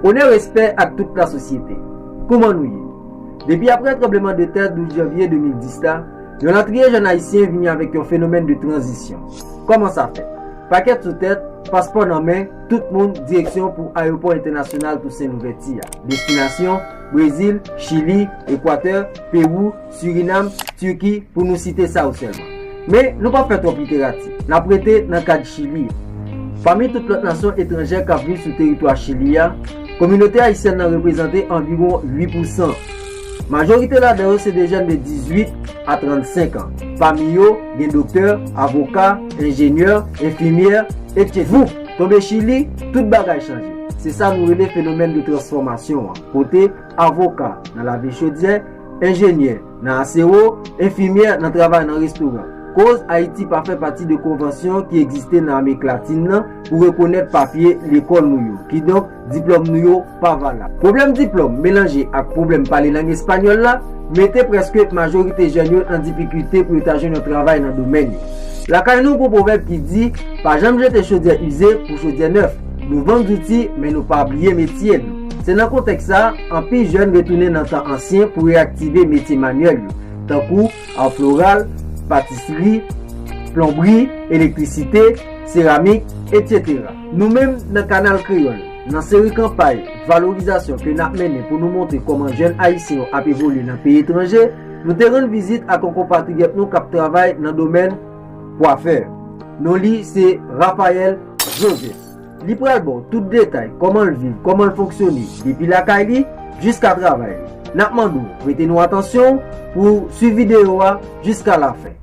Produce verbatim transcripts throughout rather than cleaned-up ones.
Onè, respè ak tout lasosyete. Kouman nou ye? Depi aprè tranblemanntè douz janvye de mil dis la, yon latriye jèn ayisyen vini avèk yon fenomèn de tranzisyon. Kòman sa fèt? Pakèt sou tèt, paspò nan men, tout moun, direksyon pou Ayewopò Entènasyonal Tousen Louvèti a. Destinasyon, Brezil, Chili, Ekwatè, Pewou, Sirinam, Tiki, pou nou site sa yo sèlman. Men, nou p ap fè twòp literati. N ap rete nan kad Chili a. Pami tout lòt nasyon etranjè k ap viv sou teritwa Chili a, kominote ayisyèn nan reprezante anviwon uit pousan. Majorite ladan yo se de jèn de dizuit a trannsenk an. Pami yo, gen doktè, avoka, enjenyè, enfimyè, etsetera. Voup! Tonbe Chili, tout bagay chanje. Se sa nou rele fenomèn de transfòmasyon an, kote avoka nan lavil chodyè, enjenyè nan asewo, enfimyè nan travay nan restoran. Koz Ayiti pa fè pati de konvansyon ki egziste nan Amerik Latin nan pou rekonèt papye lekòl nou yo. Kidonk, diplòm nou yo pa valab. Pwoblèm diplòm melanje ak pwoblèm pale lang espanyòl la mete prèske majorite jèn yo nan difikilte pou yo ta jwenn yon travay nan domèn yo. Lakay nou, gon pwovèb ki di, pa janm jete chodyè ize pou chodyè nèf. Nou vann zouti, men nou pa bliye metye nou. Se nan kontèks sa a, anpil jèn retounen nan tan ansyen pou reyaktive metye manyèl yo, tankou ar floral, patisri, plonbri, elektrisite, seramik, etsetera. Nou menm, nan Kanal Kreyòl, nan seri kanpay valorizasyon ke n ap mennen pou nou montre kòman jèn ayisyen yo ap evolye nan peyi etranje, nou te rann vizit ak yon konpatriyòt nou k ap travay nan domèn kwafè. Non li se Raphaël Joseph. Li pral ba w tout detay kòman l viv, kòman l fonksyone, depi lakay li jiska travay li. N ap mande w prete nou atansyon pou w swiv videyo a jiska lafen.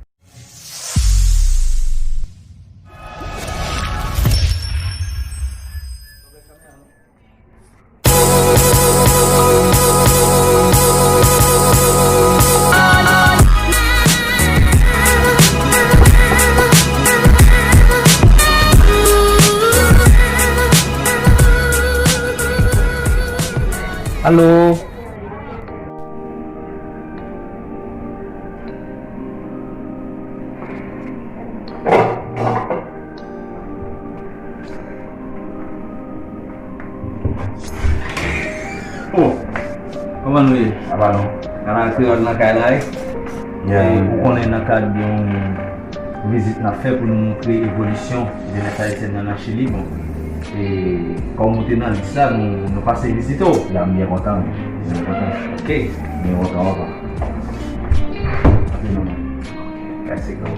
Alo? Oh, kòman nou ye? Sa va non? Kanal Kreyòl nan kay la, wi. Yeah. E, ou konnen nan kad yon vizit n ap fè pou nou montre evolisyon jenès ayisyèn nan nan Chili, bon, e, kòm ou te nan lis la, nou, nou pase vizite w. Ya, m byen kontan, wi. M byen kontan. Ok. M byen kontan, papa. Ok, non, non. Mèsi, bro.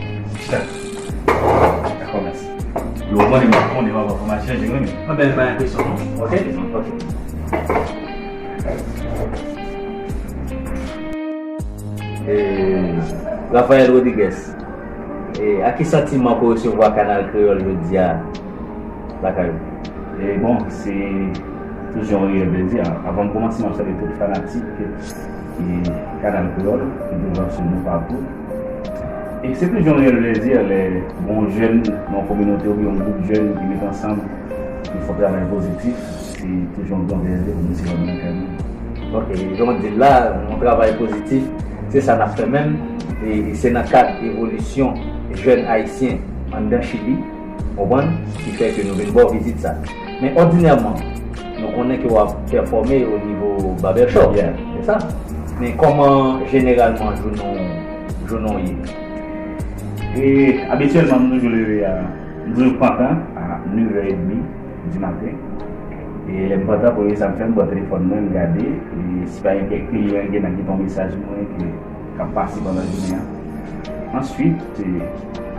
Dakò, mèsi. Yo, mwen, mwen, mwen, mwen, mwen, mwen, mwen, mwen, mwen, mwen. Anben, pa enpresyon, non? Ok? Ok. E, Raphaël Rodriguez, e, ak ki santiman ke w resevwa Kanal Kreyòl jodi a lakay ou? E, bon, se toujou yon reyèl plezi. Avan m kòmanse, m ap salye tout fanatik e Kanal Kreyòl, ki toujou ap swiv nou patou. E se toujou yon reyèl plezi lè yon jèn nan yon kominote oubyen yon gwoup jèn ki met ansanm, ki fè yon travay pozitif, se toujou yon gran plezi pou nou se yon moun kay nou. Ok, jan w di l la, yon travay pozitif, se sa n ap fè menm, e, e se nan kad evolisyon jèn ayisyen anndan Chili, konprann, ki fè ke nou vin ba w vizit sa. Men òdinèman, nou konnen ke w ap pèfòme o nivo barbershop, yeah, se sa? Men kòman jeneralman jounen w, jounen w ye? E abityèlman, m toujou leve a, m toujou pantan a nèf è edmi di maten. E lè m pantan, premye sa m fè, m pran telefòn mwen, m gade, e si pa gen kèk kliyan ki gen nan kite yon mesaj mwen ke k ap pase pandan jounen an. Answit, e,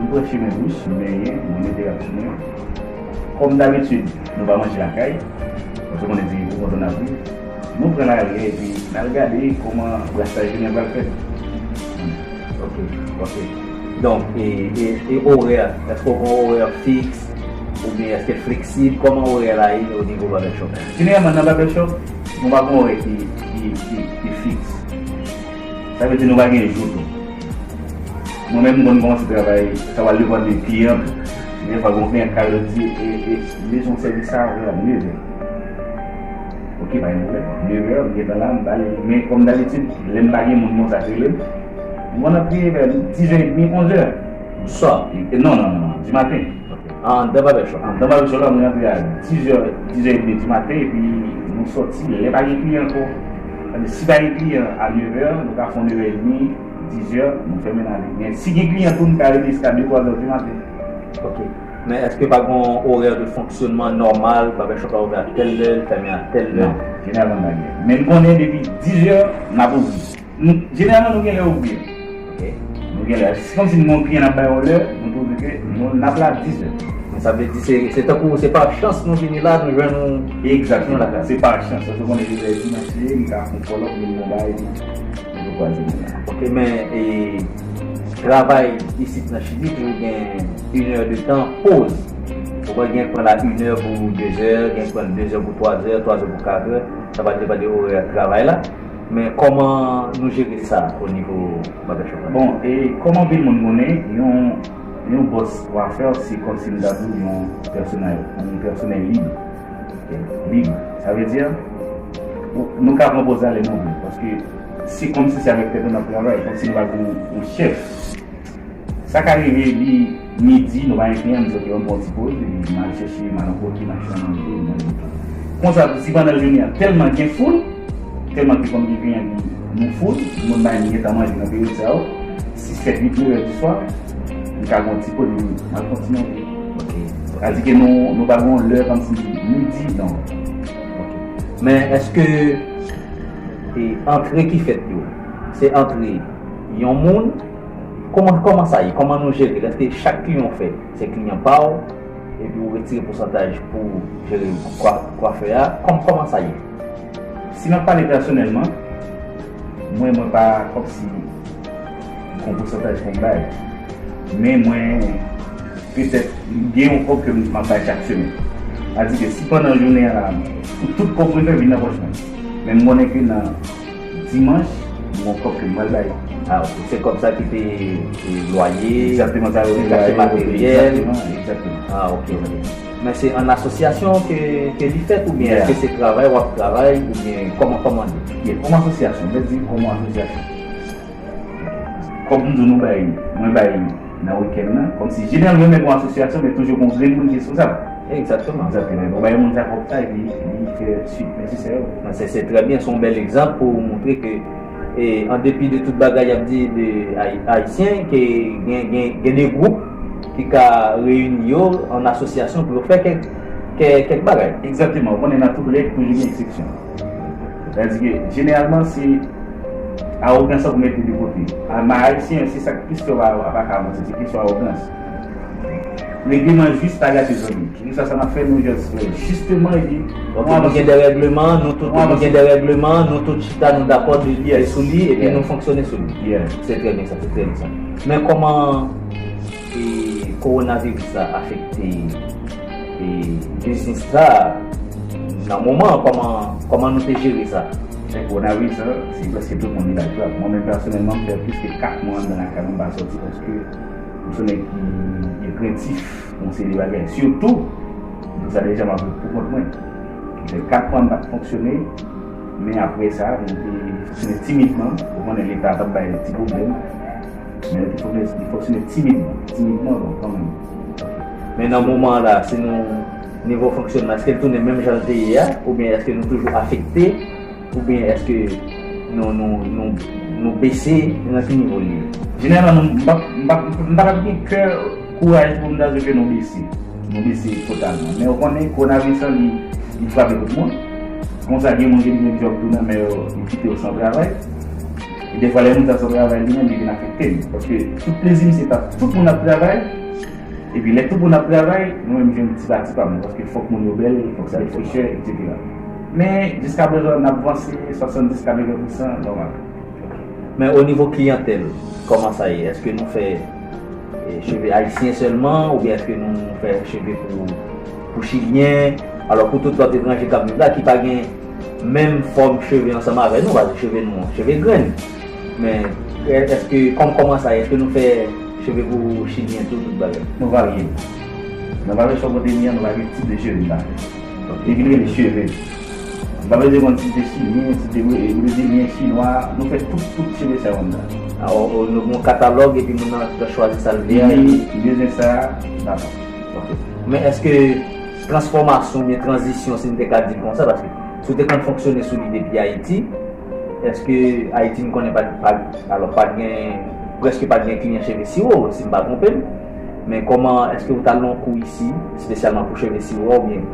m pran chimen bouch, m benyen, m remete rad sou mwen. Kòm dabitid, nou pa manje lakay, paske w konnen se pou kont nou n ap viv. Nou pran lari a epi n al gade kòman brasaj jounen an pral fèt. Ok, ok. Donk, e, e, e orè, èske w gen yon orè fiks oubyen èske l fleksib? Kòman orè la ye o nivo barbershop? Jeneralman, nan barbershop, nou pa gen orè ki, ki, ki, ki fiks. Sa vle di nou pa gen jou tou. Mwen menm, m konn kòmanse travay, sa va depann de kliyan. Dèfwa, gon kliyan k ka di, e, e, m bezwen sèvis sa a, vre, nèf è. Ok, pa gen pwoblèm. Nèf è, m gentan la, m pale. Men, kòm dabitid, lè m pa gen moun konsa k rele m, m konn antre vè dis è edmi, onz è. Swa? E, non, non, non, non, di maten. Ah, anndan barbershop. Anndan barbershop la, mwen rantre a dis è, dis è edmi di maten, epi nou Sòti, lè pa gen kliyan ankò. Sètadi, si pa gen kliyan a nevè, nou ka fè yon nevè edmi, dizè, nou fèmen n ale. Men si gen kliyan tou, nou ka rete jiska de, twa zè di maten. Ok. Men èske pa gen yon orè de fonksyonman nòmal, barbershop la ouvè a tèl lè, l fèmen a tèl lè? Non, jeneralman pa gen. Men n konnen depi dizè, n ap ouvri. Jeneralman, nou gen lè ouvri. Ok. Nou gen lè. Se kòmsi nou gen yon kliyan n ap bay yon lè, nou twouve ke nou n ap la dizè. Men sa vle di se se tankou se pa chans nou vini la, nou jwenn yon. Egzakteman. Se pa chans. Paske w konnen se lè dimanch li ye, li ka fè yon kòlòk, li bon bagay, li li kwaze moun la. Ok, men e, travay isit nan Chili toujou gen inè de tan poz. Ou wè gen pran la inè pou dezè, gen pran dezè pou twazè, twazè pou katrè. Sa va depann de orè travay la. Men kòman nou jere sa o nivo barbershop la? Bon, e kòm anpil moun konnen, yon yon bòs kwafè se kòmsi m ta di w yon pèsonèl, yon pèsonèl lib. Lib. Sa vle di, nou ka pran poz la lè nou vle, paske se kòmsi se avèk tèt nou n ap travay, kòmsi nou pa gen yon chèf. Sa ka rive li midi, nou pa gen kliyan, nou soti, ann pran ti poz, epi m al chèche, m al nan kote, m al chèche manje, m manje. Konsa tou, si pandan jounen an tèlman gen foul, tèlman ke kòm gen kliyan ki nou foul, moun pa menm gentan manje nan peryòd sa yo, sis, sèt, uit, nèf è di swa, m ka gen yon ti poz, m al kontinye. Ok. Sa di ke nou, nou pa gen yon lè kòmsi midi, non. Ok. Men èske e antre ki fèt yo, se antre yon moun, kòman, kòman sa ye? Kòman nou jere l? Èske chak kliyan w fè, se kliyan pa w, epi w retire pousantaj pou jere kwa, kwafè a? Kòm, kòman sa ye? Si m ap pale pèsonèlman, mwen, mwen pa kòmsi m gon pousantaj pou m bay. Men mwen, petèt, gen yon kòb ke m ap bay chak semèn. Sa di ke si pandan jounen an la, pou tout kòb mwen fè vin nan pòch mwen. Men m konnen ke nan dimanch, m gon kòb ke m pral bay. Ah, ok. Se kòb sa ki te e, lwaye, Egzakteman, sa yo te kache lwaye, materyèl. Egzakteman, egzakteman. Ah, ok, ok. Men se an asosyasyon ke, ke li fèt oubyen Yeah. èske se travay w ap travay oubyen kòman, kòman li? Yeah, kòm asosyasyon, mwen di kòm asosyasyon. Kòb m di w nou bay, mwen bay nan wikenn nan, kòmsi jeneralman menm yon asosyasyon, men toujou gon grenn moun ki responsab. Egzakteman. Egzakteman. Bon, bay moun sa kòb sa epi li fè swit nesesè yo. Se, se trè byen, se yon bèl egzanp pou moutre ke, e, an depi de tout bagay y ap di de Ay-, Ayisyen, ke gen, gen, gen de gwoup ki ka reyini yo an asosyasyon pou yo fè kèk, kèk, kèk bagay. Egzakteman. Ou konnen nan tout règ toujou gen eksepsyon. Sa vle di ke jeneralman se awogans lan pou mete de kote. A, men Ayisyen, se sa k plis fè yo pa, pa ka avanse, se kesyon awogans. Règleman jis pa gate zanmi. Kisa sa n ap fè, nou jis fè l jisteman epi. Ok, nou gen de règleman, nou tout, nou gen de règleman, nou tout chita, nou dakò de, de sou li, epi nou fonksyone sou li. Se trè byen sa, se trè byen sa. Men kòman e, kowonaviris la afekte e, biznis sa nan moman an, kòman, kòman nou te jere sa? Kowonaviris la, se prèske tout moun li la trap. Mwen menm pèsonèlman, m fè plis ke kat mwa anndan lakay mwen, m pa sòti paske m se yon nèg ki, ki krentif pou yon seri de bagay. Sitou, pou sa deja m ap viv pou kont mwen. Sa fè kat mwa m pa t fonksyone, men apre sa, mwen te fonksyone timidman. Ou konnen Leta t ap bay ti pwoblèm. Men li te fonksyone, li fonksyone timidman. Timidman, bon, kanmenm. Men nan moman an la, si nou, nivo fonksyonman, èske l tounen menm jan l te ye a? Oubyen èske nou toujou afekte? Oubyen èske nou, nou, nou, nou bese? Nan ki nivo l ye? Jeneralman, nou, m p ap, m p ap, m pa t ap gen kè, kouraj pou m ta di ke nou bese. Nou bese totalman. Men ou konnen, kowonaviris lan, li, li frape tout moun. Konsa, gen moun ki te gen djòb tou nan men yo, li kite yo san travay. E defwa, lè moun sa san travay, li menm, li vin afekte l. Paske tout plezi misye t ap, tout moun ap travay. Epi lè tout moun ap travay, mwen menm, m jwenn ti pati pa m. Paske fòk moun yo bèl, fòk sa yo fè chè, etsetera. Men, jiskaprezan, n ap vanse swasanndis, katreven pousan, nòmal. Men o nivo kliyantèl, kòman sa ye? Èske nou fè e, cheve ayisyen sèlman, oubyen èske nou fè cheve pou, pou chilyen? Alò, pou tout lòt etranje k ap viv la, ki pa gen menm fòm cheve ansanm avè nou, paske cheve nou, cheve grenn. Men, è-, èske, kòm, kòman sa ye? Èske nou fè cheve pou chilyen tou, tout bagay? Nou varye. Nan barbershop kote m ye a, nou varye tip de cheve m ta fè. Epi nou rele cheve. M pa bezwen konn si se chilyen, si se brezilyen, chinwa, nou fè tout, tout cheve sa yo anndan. Alò, nou gen yon katalòg epi moun nan chwazi sa l vle a. Li, li bezwen sa, dakò. Ok. Men èske transfòmasyon oubyen tranzisyon, si n te ka di l konsa, paske Si w te konn fonksyone sou li depi Ayiti, èske Ayiti m konnen pa, pa, alò, pa t gen, prèske pa t gen kliyan cheve siwo, si m pa twonpe m. Men kòman, èske w t al nan yon kou isi, espesyalman pou cheve siwo, oubyen,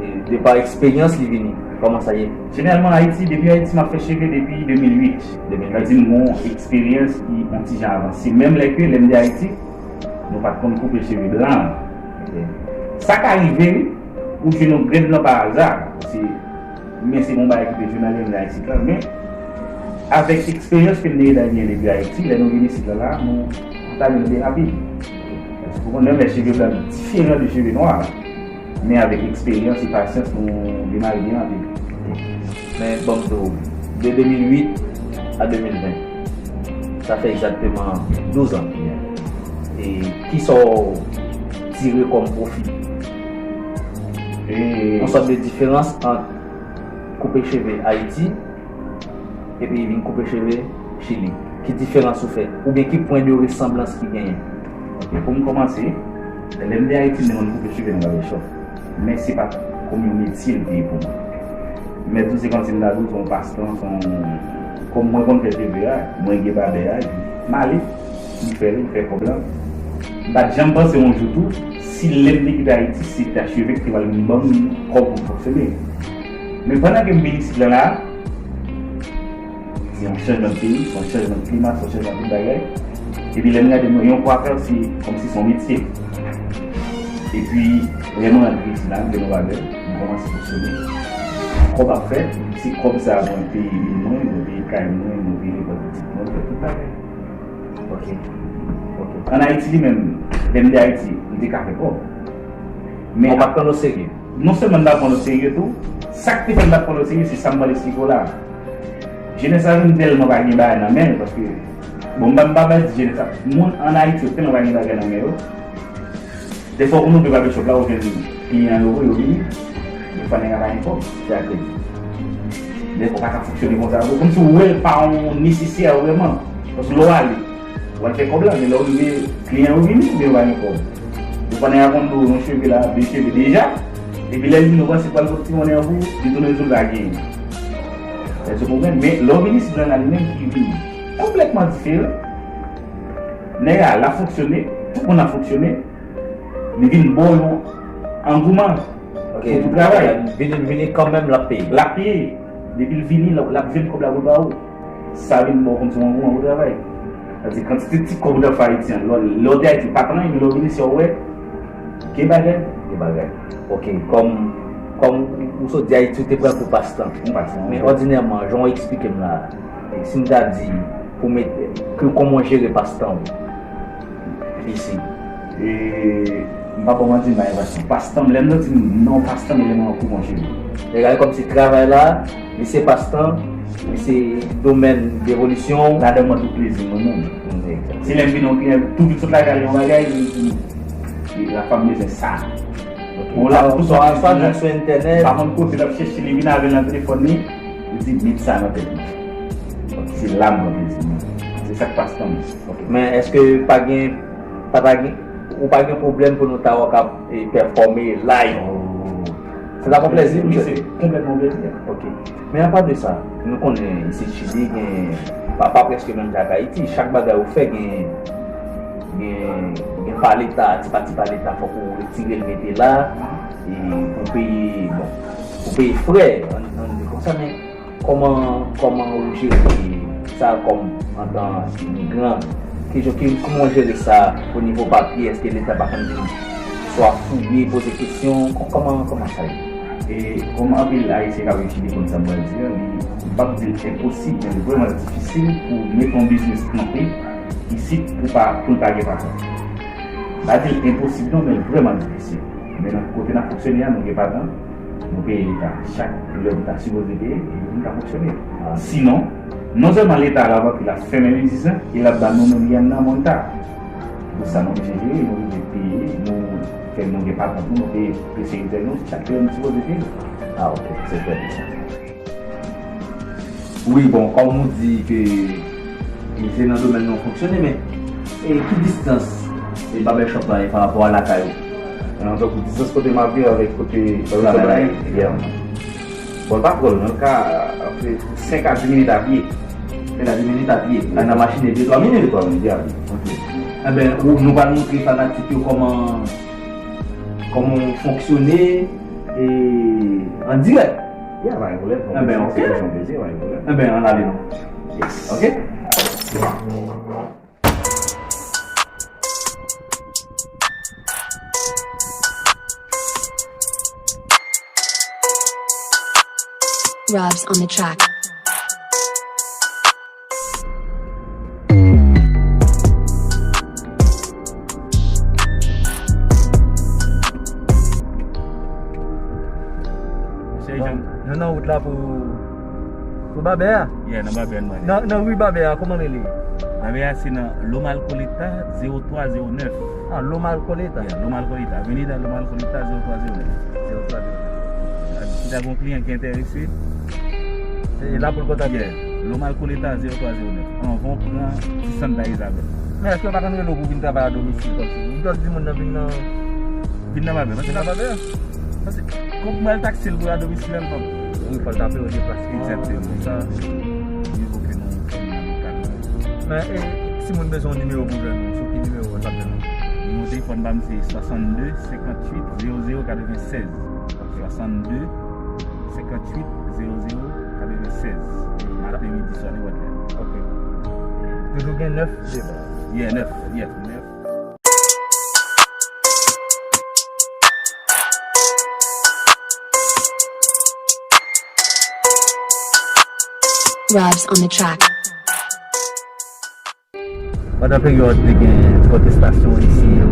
e, de pa eksperyans li vini? Kòman sa ye? Jeneralman, Ayiti, depi Ayiti, m ap fè cheve depi de mil uit. De mil uit. Sa di m gon eksperyans ki yon ti jan avanse. Menm lè ke lè m te Ayiti, nou pa t konn koupe cheve blan. Ok. Sa ka rive, wi, ou jwenn yon grenn blan pa aza. Se, men se yon bagay ki te jwenn ale nan isit la. Men, avèk eksperyans ke m te genyen depi Ayiti, lè nou vin isit la, la, nou, nou ta vin de rapid. Paske ou konn lè cheve blan diferan de cheve nwa. Men avèk eksperyans e pasyans, nou demare byen rapid. Men, bon, m di w, de de mil uit a de mil ven, sa fè egzakteman douz an. E kisa w tire kòm pwofi? E yon sòt de diferans ant koupe cheve Ayiti epi vin koupe cheve Chili. Ki diferans ou fè? Oubyen ki pwen de resanblans ki genyen? Ok, pou m kòmanse, lè m te Ayiti, m te konn koupe cheve nan babèchòp. Men se pa t kòm yon metye l te ye pou mwen. Men tou se kòmsi m ta di w, se yon pastan, se yon, kòm mwen konn fè cheve a, mwen gen babè a, epi m ale, m fè l, m fè kòb la. M pa t janm panse yon jou tou, si lè m te kite Ayiti, se te acheve ki te pral vin ban m kòb pou m fonksyone. Men pandan ke m vin isit la, la, se yon chanjman de peyi, se yon chanjman de klima, se yon chanjman tout bagay. Epi lè m gade mwen, yon kwafè, se kòmsi se yon metye. Epi, lè mwen rantre isit la, m gen yon babè, m kòmanse fonksyone. Kòb ap fèt, se kòb sa a mwen peye bil mwen, mwen peye kay mwen, mwen peye lekòl pitit mwen, fè tout bagay. Ok. Ok. Ann Ayiti li menm, lè m te Ayiti, m te ka fè kòb. Men ou pa t pran l oserye? Non sèlman m pa t pran l oserye tou, sa k te fè m pa t pran l oserye, se sa m pral eksplike w la. Jenès la vin tèlman pa gen bagay nan men l, paske, bon, m pa, m pa pral di jenès la, moun ann Ayiti yo tèlman pa gen bagay nan men yo. Dèfwa, ou nan babèchòp la, ou jwenn kliyan yo, yo vini. Dèfwa, nèg la pa gen kòb, se a kredi. Dèfwa, ou pa ka fonksyone konsa vre. Kòmsi ou wè l pa yon nesesè vrèman. Paske lè w ale, w al fè kòb la, men lè w rive, kliyan yo vini, men yo pa gen kòb. Dèfwa, nèg la konn dwe w yon cheve la, de cheve deja. Epi lè l vini, ou panse pral pot ti monnen an pou li, li tounen sou l pa genyen. Èske w konprann? Men lè w vin isit la, li menm ki vini konplètman diferan. Nèg la, l ap fonksyone, tout moun ap fonksyone, li vin ba w yon angouman pou travay. Vini, vini kanmenm, l ap peye. L ap peye. Depi l vini, l ap, l ap jwenn kòb la pou l ba ou. Sa vin ba w kòmsi yon angouman pou travay. Sa di kantite ti kòb ou t ap fè Ayiti an, lè, lè w te Ayiti, pa t anyen, men lè w vin isit, w wè, gen bagay. Gen bagay. Ok, kòm, kòm ou, ou sot di Ayiti, ou te pran l pou pastan. Yon pastan, wi. Men òdinèman, jan w eksplike m la, si m ta di, pou mete, ke kòman w jere pastan w isi? E, m pa ba w manti, m pa gen pastan. Pastan m, lè m di m nan yon pastan, men lè mwen an kou manje. Egare kòmsi travay la, li se pastan, li se domèn devolisyon. Ladan mwen tout plezi mwen menm. Se lè m vin yon kliyan, tou vin sot lakay li yon bagay, li di, "La fanm bezwen sa." Ok. Bon, la, ou swa, swa jwenn sou entènèt. Pa konn kote l ap chèche, li vin avè l nan telefòn li, li di, "Met sa nan tèt mwen." Ok. Se la m pran plezi mwen. Se sa k pastan m. Ok. Men èske pa gen, pa ta gen, ou pa gen pwoblèm pou nou ta wè w k ap, e, pèfòme live? Oh. Se ta fè plezi, wi, se konplètman plezi. Ok. Men apa de sa, nou konnen isit Chili gen, pa, pa prèske menm jan ak Ayiti. Chak bagay ou fè gen, gen, gen pa Leta, ti pa ti pa Leta, fòk ou retire l mete la, e pou peye, bon, pou peye frè, ann, ann di konsa, men kòman, kòman ou jere sa kòm antan imigran? Ki jan, ki, kòman w jere sa o nivo papye? Èske Leta pa konn vin swa fouye, poze kesyon? Kò-, kòman, kòman sa ye? E kòm anpil Ayisyen k ap viv Chili konn sa m pral di a, li, m p ap di l enposib, men li vrèman difisil pou mete yon biznis kanpe isit pou pa, pou l pa gen patwon. M pa di l enposib non, men l vrèman difisil. Men nan kote n ap fonksyone a, nou gen patwon. Nou peye Leta. Chak lè nou ta sipoze peye, epi nou ta fonksyone. Sinon, non sèlman Leta la ap antre, l ap fèmen biznis lan, e l ap ba nou menm Yann nan monta. Pou sa, nou oblije jere, nou oblije peye, nou fè, nou gen patwon tou, nou peye sekirite nou, chak lè nou sipoze peye. Ah, ok, se trè byen sa. Wi, bon, kòm ou di ke se nan domèn nan w fonksyone, men, e ki distans, e, barbershop la ye pa rapò a lakay ou? An, donk, distans kote m ap viv avèk kote barbershop la ye? Travay la ye, yeah. Bon, l pa twò lwen, l ka, euh, fè senk a dis minit a pye. Senk a dis minit a pye. Nan, nan machin, e de twa minit. De twa minit a pye. Ok. Enben, ou, nou pral montre fanatik yo kòman, kòman fonksyone e an dirèk. Ya, pa gen pwoblèm. Enben, ok. Se yon plezi, pa gen pwoblèm. Enben, ann ale non. Yes. Ok? Robs on the track. Mesye Jean. Nou nan wout la pou, pou Babè a? Yeah, nan Babè a nou ale. Nan, nan ri Babè a, kòman rele? Babè a se nan Loma Coletta, zewo twa zewo nèf. Ah, Loma Coletta. Yeah, Loma Coletta. Avenida Loma Coletta, zewo twa zewo nèf. Zewo twa zewo nèf. Si ta gen yon kliyan ki enterese, se la pou l kontakte. Yeah. Loma Coletta, zewo twa zewo nèf. Anvan w pran ti Santa Isabel. Men èske yo pa konn rele w pou vin travay a domisil kòmsi? Ou jis di moun nan vin nan, vin nan Babè. Vin nan Babè? Paske, kòm mwen al taksi l pou adomisil la, l pap. Wi, fò l tape yo deplase. Egzakteman. Sa. Miye vo ke nou fè l nan lokal la. Men, e, si moun bezwen yon nimewo pou jwenn nou, sou ki nimewo WhatsApp jwenn nou? Nimewo telefòn pa m se swasannde, senkantuit, zewo zewo, katrevennsèz. Swasannde, senkantuit, zewo zewo, katrevennsèz. Maten, midi, swa, nenpòt lè. Ok. Toujou gen nèf devan. Yeah, nèf, yeah, nèf. Robs on the track. Pandan peryòd te gen pwotestasyon isi, yo,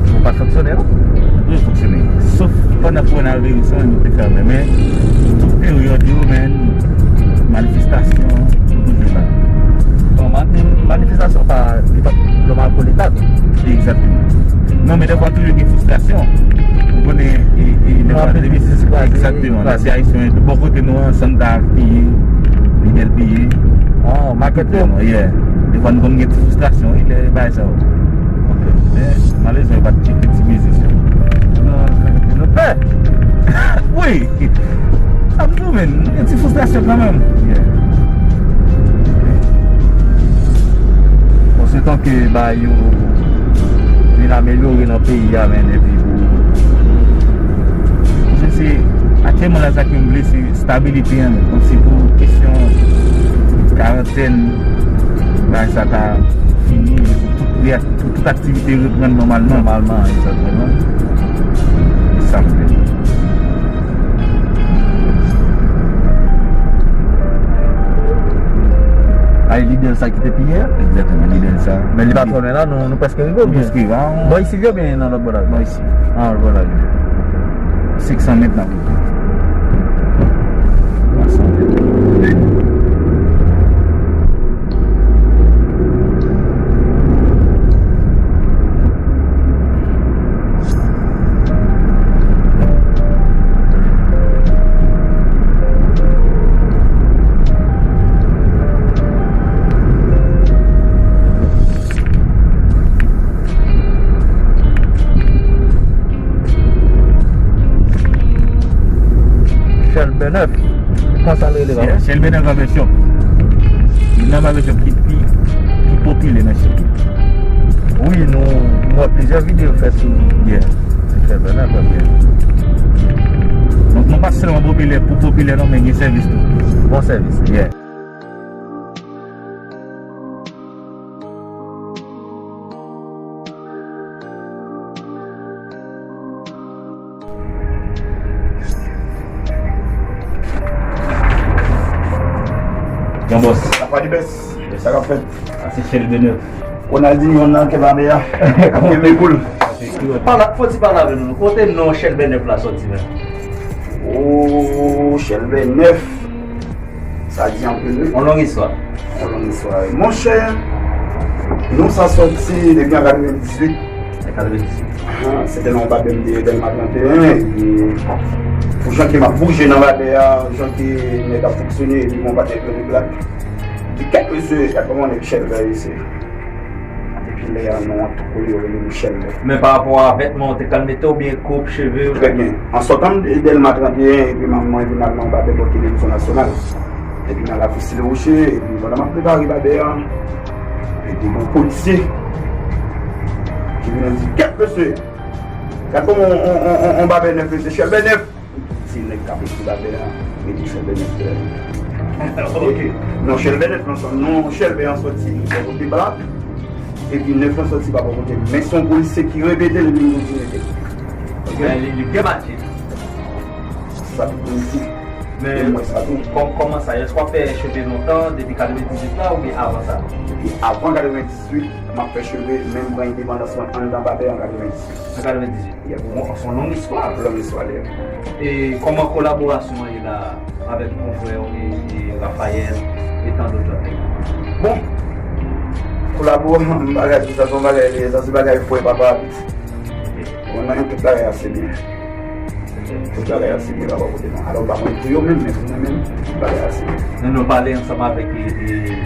yo pa t fonksyone, non? Nou toujou fonksyone. Sof pandan kowonaviris lan, nou te fèmen. Men, tout peryòd yo, men, manifestasyon, nou toujou la. Bon, mani-, manifestasyon pa, li pa Loma Coletta, tou. Egzakteman. Non, men defwa toujou gen fristrasyon. Ou konnen, e, e, defwa, anpil biznis kraze, egzakteman. Kraze. Mesye ayisyen, bò kote nou an, Santa piye, Lidl piye. Oh, makèt yo? Yeah. Defwa nou konn gen ti fristrasyon, wi, lè bagay sa yo. Ok. Men, malerezman, yo pa t tcheke ti biznis yo. Nou, nou pè. Wi. Sa m di w, men, gen ti fristrasyon kanmenm. Yeah. Bon, se tan ke bagay yo vin amelyore nan peyi a, men, epi pou... Paske se, aktyèlman la, sa ke m vle, se stabilite an, men. Kòmsi pou kesyon karantèn, bagay sa ta fini, epi pou tout reyas-, pou tout aktivite reprann nòmalman. Nòmalman, egzakteman. Se sa m vle. Ay, Lidl sa ki te piye a? Egzakteman, Lidl sa. Men li pa twò lwen la, nou, nou prèske rive, oubyen? Nou prèske rive, a, on... Bò isit li oubyen nan lòt bò la? Bò isit. Ah, lòt bò la. Senk san mèt n ap rive. Senk san mèt. Chèlbè nèf. Kòman sa rele la? Yeah, Chèlbè nèf Barbershop. Youn nan barbershop ki pi, pi popilè nan Chili. Wi, nou, nou wè plizyè videyo fèt sou, yeah, sou Chèlbè nèf, yeah. Donk, nou pa sèlman popilè pou popilè, non, men gen sèvis tou. Bon sèvis. Yeah. Gran bòs. Apa di bès. Sa k ap fèt? Sa se Chèlbè nèf. Ronaldinho nan kè ba mè a. Ap kenbe koul. Pala, fò ti pale avè nou. Kote non Chèlbè nèf la sòti menm? Oh, Chèlbè nèf. Sa di anpil, wi. Yon long istwa. Yon long istwa, wi. Monchè, non sa sòti depi an katrevendizuit. An katrevendizuit. Ah, se te nan yon babè m te ye Dèlma trannteyen, epi pou jan ke m ap bouje nan babè a, jan ke nèg ap fonksyone, epi mwen pa t enplike blak. Di kèk mesye, gad kòman nèg Chèlbè ye, se. Lè a, non an tou kole, yo rele m Chèlbè. Men pa rapò a vètman ou te konn mete oubyen koup cheve ou? Trè byen. An sòtan m de Dèlma trannteyen, epi manman mwen vin al nan babè bò Televizyon Nasyonal. Epi m al Afistile Woche, epi pandan m ap prepare babè a, epi gen yon polisye ki vin di, "Kèt, mesye! Gad kòman on, on, on, on babè nèf, mesye, Chèlbè nèf!" Ti nèg k ap ekri babè a, mete Chèlbè nèf dèyè. Ok. Non, Chèlbè nèf nan, non Chèlbè an sòti bò kote bra. Epi nèf lan sòti pa bò kote. Men se yon polisye ki repete l, li vin kontinye mete l. Ok. Men li, li byen matche. Sa tout moun di. Men e mwen sa tou. Kòm, kòman sa? Èske w ap fè cheve lontan, depi katrevendizuit la, oubyen avan sa? Depi avan katrevendizuit, m ap fè cheve, menm pran endepandans mwen anndan babè an katrevendizuit. An katrevendizuit. Yeah. Bon, se yon long istwa. Long istwa, yeah. E kòman kolaborasyon an ye la avèk konfrè w e, e Raphaël e tandòt jèn nèg? Bon, kolabo, bagay, sa se yon bagay, sa se bagay frè papa a piti. Bon, nan tout bagay ase byen. Tout bagay ase byen, papa kote nou. Alò, m pa konn pou yo menm, men pou mwen menm, tout bagay ase byen. Nou, nou pale ansanm avèk e, e,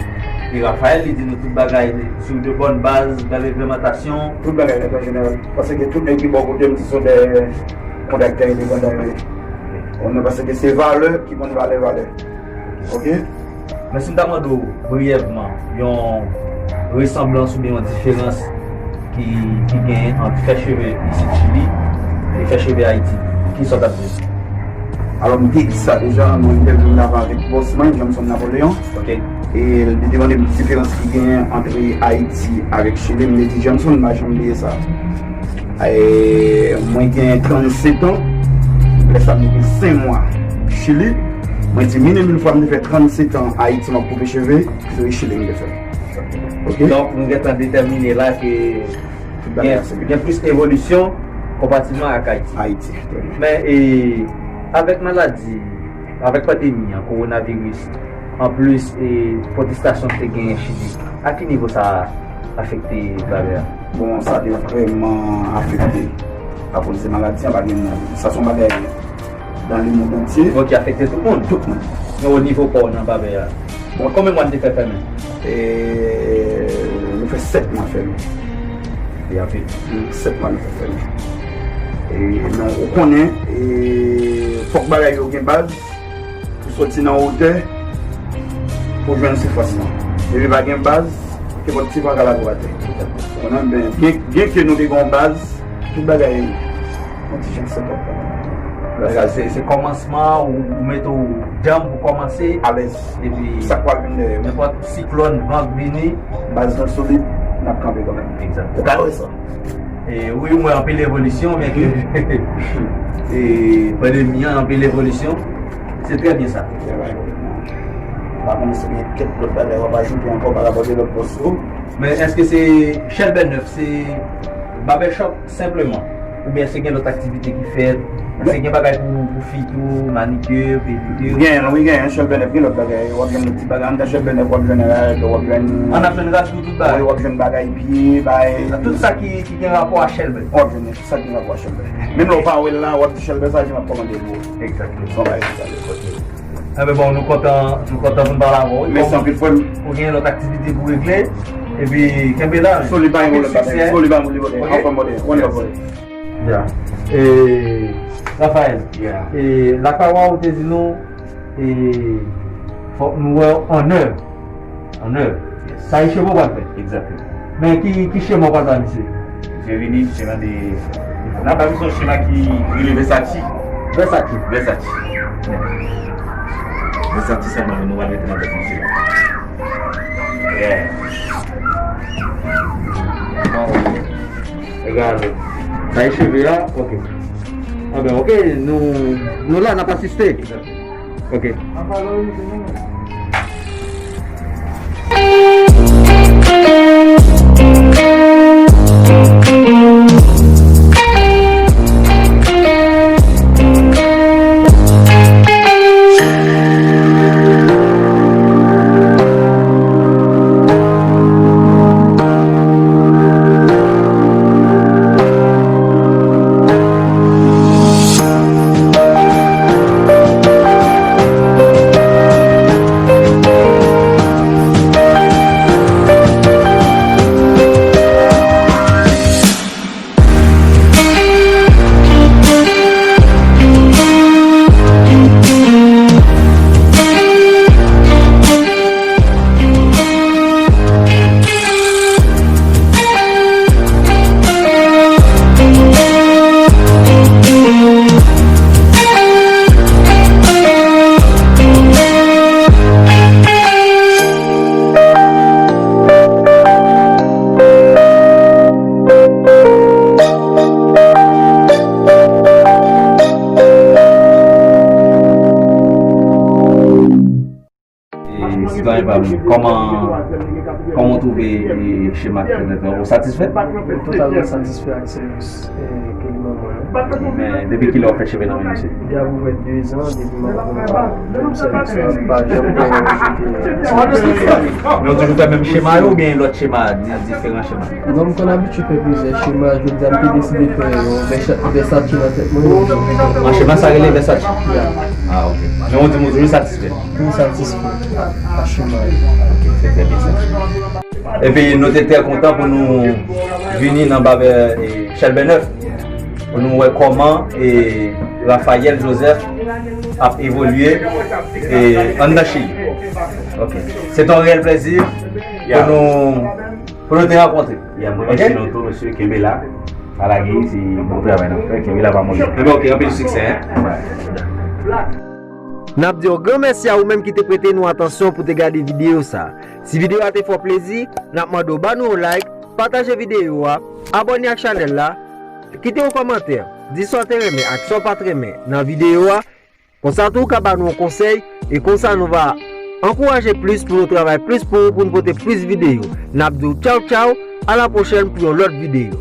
e Raphaël, li di nou tout bagay sur de bonnes bases, bèl reglemantasyon. Tout bagay nèt an jeneral. Paske tout nèg ki bò kote m, se sont des kontraktè endepandan yo ye. Ou konprann? Paske se valè ki konn valè, valè. Ok? Men si m ta mande w briyèvman yon resanblans oubyen yon diferans ki, ki genyen ant fè cheve isit Chili e fè cheve Ayiti, kisa w t ap di? Alò, m te di sa deja nan entèvyou m t ap fè avèk bòs mwen, Johnson Napoléon. Ok. E li te mande m diferans ki genyen ant Ayiti avèk Chili. M te di, Johnson, m pa janm bliye sa. E, mwen gen trannsenk an, lè sa m te gen senk mwa Chili. Mwen di, mil e mil fwa m te fè trannsenk an Ayiti, m ap koupe cheve, se Chili m te fè. Ok? Donk, nou gentan detèmine la ke gen, gen plis evolisyon konpatilman ak Ayiti. Ayiti, trè byen. Men, e, avèk maladi, avèk pandemi an, kowonaviris, anplis, e, pwotestasyon ki te genyen Chili, a ki nivo sa afekte valè a? Bon, sa te vrèman afekte. Akoz de maladi an, pa gen moun. Sa se yon bagay dans le monde entier. Bon, ki afekte tout moun. Tout moun. Men o nivo pa w nan babè a, bon, konbyen mwa n te fè fèmen? E, nou fè sèt mwa fèmen. E anpil. Hmm, sèt mwa nou fè fèmen. E, men ou konnen, e, fòk bagay yo gen baz. Pou soti nan wotè, pou jwenn sifas lan. Depi pa gen baz, kenpòt ti pa ka lage w atè. Ou konnen, men, byen, byen ke nou te gen yon baz, tout bagay yon ti jan setòp kanmenm. Sa, se, se kòmansman, ou, ou mete w djanm pou kòmanse. Alèz. Epi sa k pral vin dèyè, wi. Nenpòt siklòn, van k vini, baz nou solid, n ap kanpe kanmenm. Egzakteman. Ou ka wè sa. E, wi, m wè anpil evolisyon, men ke, e, pandemi an, anpil evolisyon. Se trè byen sa. M pa konnen si gen kèk lòt bagay w ap ajoute ankò pa rapò de lòt bòs yo. Men èske se Chèlbè nèf, se barbershop senpleman? Oubyen èske gen lòt aktivite ki fèt? Èske gen bagay pou, pou fi tou, manikir, pedikir? Gen, wi, gen, Chèlbè nèf, gen lòt bagay. W ap jwenn lòt ti bagay. Anndan Chèlbè nèf, w ap jwenn rad, w ap jwenn... An ap jwenn rad pou tout bagay? Wi, w ap jwenn bagay pye, bagay... Tout sa ki, ki gen rapò a Chèlbè. W ap jwenn sa ki nan pòch ou. Menm lè w pa wè l la, w ap di Chèlbè sa, jan m ap kòmande l pou ou. Egzakteman. Son bagay konsa. Ok. Enben bon, nou kontan, nou kontan pou n pale avè w. Mèsi anpil, frè m. Ou gen lòt aktivite pou regle. Epi, kenbe la. Soli pa yon pwoblèm, pa de pwoblèm. Soli pa yon pwoblèm. Ok. Anfòm, brother. One love, brother. Ya. E, Raphaël. Ya. E, lakay w, ou te di nou, e, fòk nou wè w an èv. An èv. Yes. Sa e cheve w pral fè? Egzakteman. Men ki, ki chema w pral bay misye? Misye vini, chema de, n ap bay misye yon chema ki rele Versace. Versace? Versace. Versace sèlman, men nou pral mete nan tèt misye. Yeah. Bon. Egzakteman. Sa e cheve a? Ok. Anben, ok, nou, nou la, n ap asiste. Egzakteman. Ok. Kòman, kòman w twouve, e, chema ki fèt la? Ou satisfè? Totalman satisfè ak sèvis, e, ke li ban mwen an. Men depi kilè w fè cheve nan men misye? Depi apeprè de zan, depi m ap, m ap sèvis la, m pa janm gen yon jete. Men w toujou fè menm chema yo oubyen lòt chema, di-, diferan chema? Non, m konn abitye fè plizyè chema, jodi a m te deside fè yon Versa-, Versace nan tèt mwen. An, chema sa rele Versace? Ya. Ah, ok. Men w di m ou toujou satisfè? M satisfè. Franchman. Ok, se trè byen sa. Epi nou te trè kontan pou nou vini nan Babè, e, Chèlbè Nèf, pou nou wè kòman, e, Raphaël Joseph ap evolye, e, anndan Chili. Ok. Se te yon reyèl plezi pou nou, pou nou te rankontre. Ya, mwen, ok? Mèsi nou tou, mesye, kenbe la. Pa lage, se bon travay n ap fè. Kenbe la, pa moli. Enben, ok, anpil siksè, hein? N ap di yon gran mèsi a ou menm ki te prete nou atansyon pou te gade videyo sa. Si videyo a te fè w plezi, n ap mande w ba nou yon like, pataje videyo a, abòne ak chanèl la, kite yon kòmantè, di sa w te renmen ak sa w pa t renmen nan videyo a. Konsa tou w ka ba nou yon konsèy, e konsa nou va ankouraje plis pou nou travay plis pou ou, pou nou pote plis videyo. N ap di w tchaw tchaw, a la pwochèn pou yon lòt videyo.